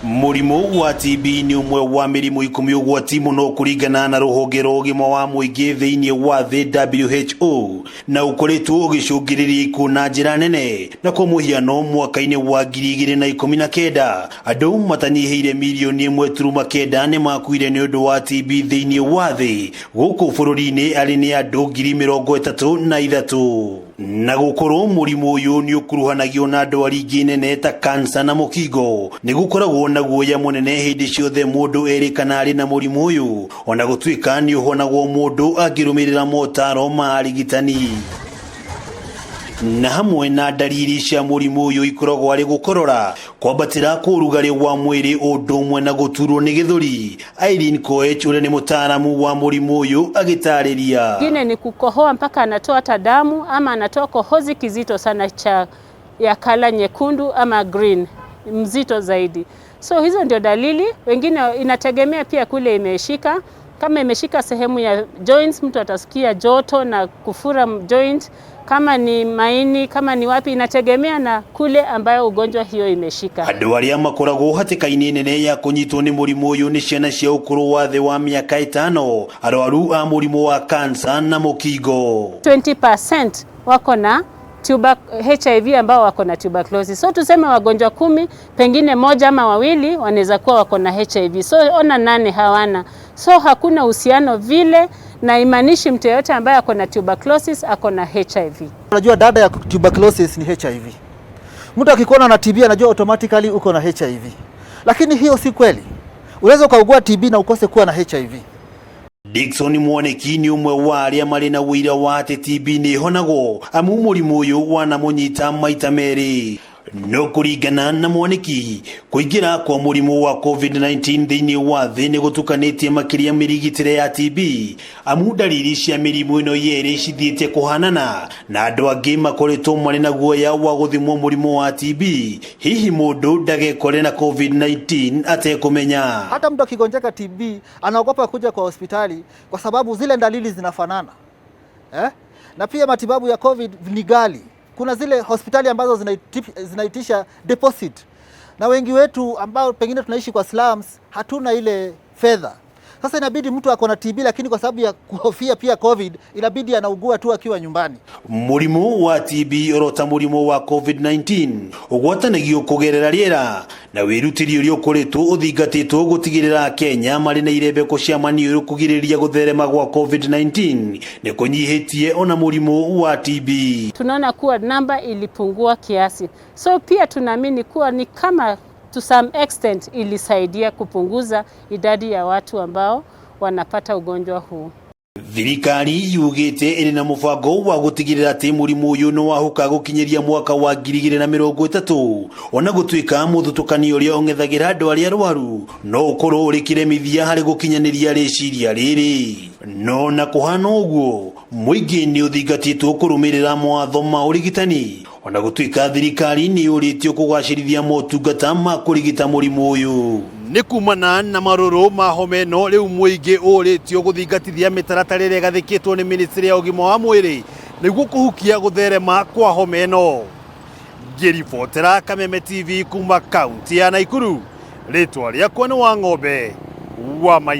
Mũrimũ wa TB nĩ ũmwe wa mĩrimũ 10 ũgwati mũno kũringana na rũhonge rwa ũgima wa mũingĩ thĩinĩ wa thĩ WHO, na ũkoretwo ũgĩcũngĩrĩria ikuũ na njĩra nene. Na kwa mũhiano, mwaka-inĩ wa 2019 andũ matanyihĩire mirioni 1.9 nĩ makuire nĩ ũndũ wa TB thĩinĩ wa thĩ. Gũkũ bũrũri-inĩ arĩ nĩ andũ 33,000. Na gũkorwo mũrimũ ũyũ nĩ ũkuruhanagio na ndwari ingĩ nene ta kansa na mũkingo, nĩ gũkoragwo na guoya mũnene hĩndĩ ciothe mũndũ erĩkana arĩ na mũrimũ ũyũ, ona gũtuĩka nĩ ũhonagwo mũndũ angĩrũmĩrĩra motaro ma arigitani. Na hamwe na ndariri cia mũrimũ ũyũ ikoragwo arĩ gũkorora, kwambatĩra kwa ũrugarĩ wa mwĩrĩ, ũndũ ũmwe na gũturwo nĩ gĩthũri. Irene Koech, ũrĩa nĩ mũtaaramu wa mũrimũ ũyũ, agĩtarĩria. Ingine ni kukohoa mpaka anatoa hata damu ama anatoa kohozi kizito sana cha ya color nyekundu ama green mzito zaidi. So hizo ndio dalili. Wengine inategemea pia kule imeshika. Kama imeshika sehemu ya joints, mtu atasikia joto na kufura joint. Kama ni maini, kama ni wapi, inategemea na kule ambayo ugonjwa hiyo imeshika. Andũ arĩa makoragwo hatĩka-inĩ nene ya kũnyitwo nĩ mũrimũ ũyũ nĩ ciana cia ũkũrũ wa thĩ wa mĩaka 5, arwaru a mũrimũ wa kansa na mũkingo. 20% wako na HIV ambao wako na tuberculosis. So tuseme wagonjwa 10, pengine moja ama wawili wanaweza kuwa wako na HIV. So ona 8 hawana. So hakuna uhusiano vile, na imaanishi mtu yeyote ambaye ako na tuberculosis ako na HIV. Unajua dada ya tuberculosis ni HIV. Mtu akikuona na TB anajua automatically uko na HIV. Lakini hiyo si kweli. Unaweza ukaugua TB na ukose kuwa na HIV. Dickson Mwaniki nĩ ũmwe wa arĩa marĩ na ũira wa atĩ TB nĩ ĩhonagwo, amu mũrimũ ũyũ wanamũnyita maita merĩ. No kũringana na Mwaniki, kũingĩra kwa mũrimũ wa COVID-19 thĩinĩ wa thĩ nĩ gũtukanĩtie makĩria mĩrigitĩre ya TB, amu ndariri cia mĩrimũ ĩno yerĩ cithiĩte kũhanana, na andũ angĩ makoretwo marĩ na guoya wa gũthimwo mũrimũ wa TB, hihi mũndũ ndagekore na COVID-19 atekũmenya. Hata mtu akigonjeka TB anaogopa kuja kwa hospitali kwa sababu zile dalili zinafanana. Eh? Na pia matibabu ya COVID ni ghali. Kuna zile hospitali ambazo zinaitisha deposit, na wengi wetu ambao pengine tunaishi kwa slums hatuna ile fedha. Sasa inabidi mtu ako na TB, lakini kwa sababu ya kuhofia pia COVID inabidi anaugua tu akiwa nyumbani. Mũrimũ wa TB orota mũrimũ wa COVID-19 ũgwatanagio kũgerera rĩera, na wĩrutĩri ũrĩa ũkoretwo ũthingatĩtwo gũtigĩrĩra Kenya marĩ na irembeko cia maniũrũ kũgirĩrĩria gũtherema gwa COVID-19 nĩ kũnyihĩtie ona mũrimũ wa TB. Tunaona kuwa namba ilipungua kiasi, so pia tunaamini kuwa ni kama to some extent ilisaidia kupunguza idadi ya watu ambao wanapata ugonjwa huu. Thirikari yugĩte ĩrĩ na mũbango wa gũtigĩrĩra atĩ mũrimũ ũyũ nĩ wahuka gũkinyĩria mwaka wa 2030, ona gũtuĩka mũthutũkanio ũrĩa ũng'ethagĩra andũ arĩa arwaru no ũkorwo ũrĩ kĩremithia harĩ gũkinyanĩria rĩciria rĩrĩ. No na kũhana ũguo, mũingĩ nĩ ũthingatĩtwo kũrũmĩrĩra mawatho ma ũrigitani, ona gũtuĩka thirikari nĩ yũrĩtio kũgacĩrithia motungata ma kũrigita mũrimũ ũyũ. Nĩ kumana na marũrũ ma homa ĩno, rĩu mũingĩ ũrĩtio gũthingatithia mĩtaratara ĩrĩa ĩgathĩkĩtwo nĩ ministry ya ũgima wa mwĩrĩ nĩguo kũhukia gũtherema kwa homa ĩno. Ngĩribotera Kameme TV kuma kaunti ya Naikuru, rĩtwa rĩakwa nĩ Wang'ombe wa Maina.